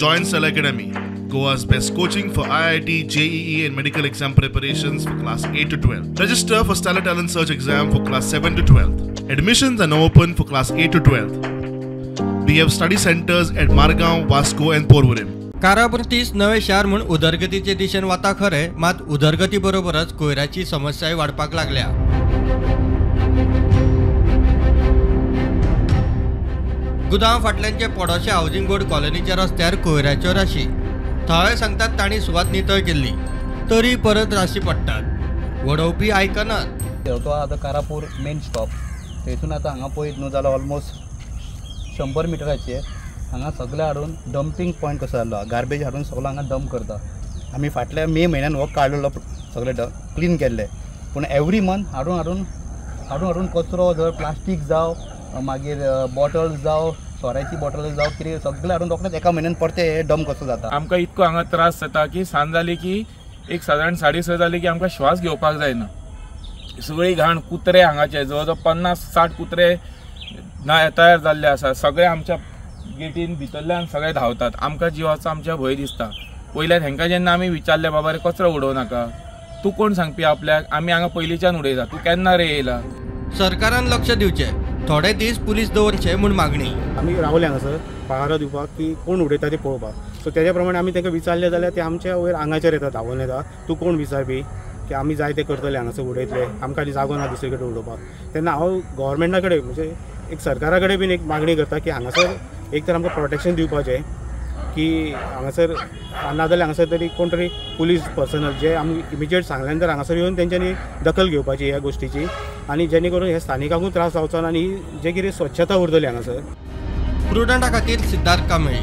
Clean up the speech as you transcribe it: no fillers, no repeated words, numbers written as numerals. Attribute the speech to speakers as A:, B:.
A: Join Stellar Academy, Goa's best coaching for IIT, JEE and medical exam preparations for class 8 to 12. Register for Stellar Talent Search exam for class 7 to 12. Admissions are now open for class 8 to 12. We have study centers at Margao, Vasco and Porvorim.
B: Karapur 30 नवे शार म्हूण उदरगतीचे दिशेन वता खरें, मात उदरगती बरोबरच कोयराची समस्याय वाडपाक लागल्या. गुदांव फाटल्यानचे पडोशे हावजिंग बोर्ड कॉलनीच्या रस्त्यार कोयराच्यो राशी. थळावे सांगतात तांणी सुवात नितळ केल्ली तरी परत राशी पडटात, वडोवपी आयकनात.
C: तो आतां कारापूर मेन स्टॉप, थंयसून आतां हांगा पळयत न्हू जाल्यार ऑलमोस्ट 100 मिटराचेर हांगा सगळें हाडून डंपींग पॉयंट कसो जाल्लो, गार्बेज हाडून सगळो हांगा डंप करता. आमी फाटल्या मे म्हयन्यान हो काडलेलो, सगळें क्लीन केल्लें, पूण एवरी मंथ हाडून हाडून हाडून हाडून कचरो, जर प्लास्टीक जावं, मागीर बॉटल्स जावं, सोऱ्याची बॉटल जावं, कितें सगळें हाडून रोखडेच एका म्हयन्यान परते हे डंप कसो जाता.
D: आमकां इतको हांगा त्रास जाता की सांज जाली की एक सादारण 6:30 जाली की आमकां श्वास घेवपाक जायना. सगळी घाण, कुत्रे हांगाचे जवळ जवळ 50-60 कुत्रे तयार जाल्ले आसा. सगळे आमच्या गेटीन भितरल्यान सगळे धांवतात. आमकां जिवाचो आमच्या भंय दिसता. पयल्यान हेंकां जेन्ना आमी विचारलें, बाबा रे कचरो उडोवं नाका, तूं कोण सांगपी आपल्याक, आमी हांगा पयलींच्यान उडयता, तूं केन्ना रे येयला.
B: सरकारान लक्ष दिवचें, थोडे दीस पुलीस दवरचे म्हूण मागणी.
E: आमी रावले हांगासर पहारो दिवपाक की कोण उडयता ते पळोवपाक. सो तेज्या प्रमाणे आमी तांकां विचारलें जाल्यार ते आमच्या वयर आंगाचेर येता, धांवून येता, तूं कोण विचारपी की आमी जाय ते करतले, हांगासर उडयतले, आमकां आनी जागो ना दुसरे कडेन उडोवपाक. तेन्ना हांव गव्हर्मेंटा कडेन म्हणजे एक सरकारा कडेन बीन एक मागणी करता की हांगासर एक तर आमकां प्रोटेक्शन दिवपाचें की हांगासर नाजाल्यार हांगासर तरी कोण तरी पुलीस पर्सनल जे आमी इमिजिएट सांगल्या नंतर हांगासर येवन तेंच्यांनी दखल घेवपाची ह्या गोश्टीची, आनी जेणे करून हे स्थानिकांकूय त्रास जावचो ना आनी जे कितें स्वच्छता उरतली हांगासर.
B: प्रुडंटा खातीर सिद्धार्थ कांबळी.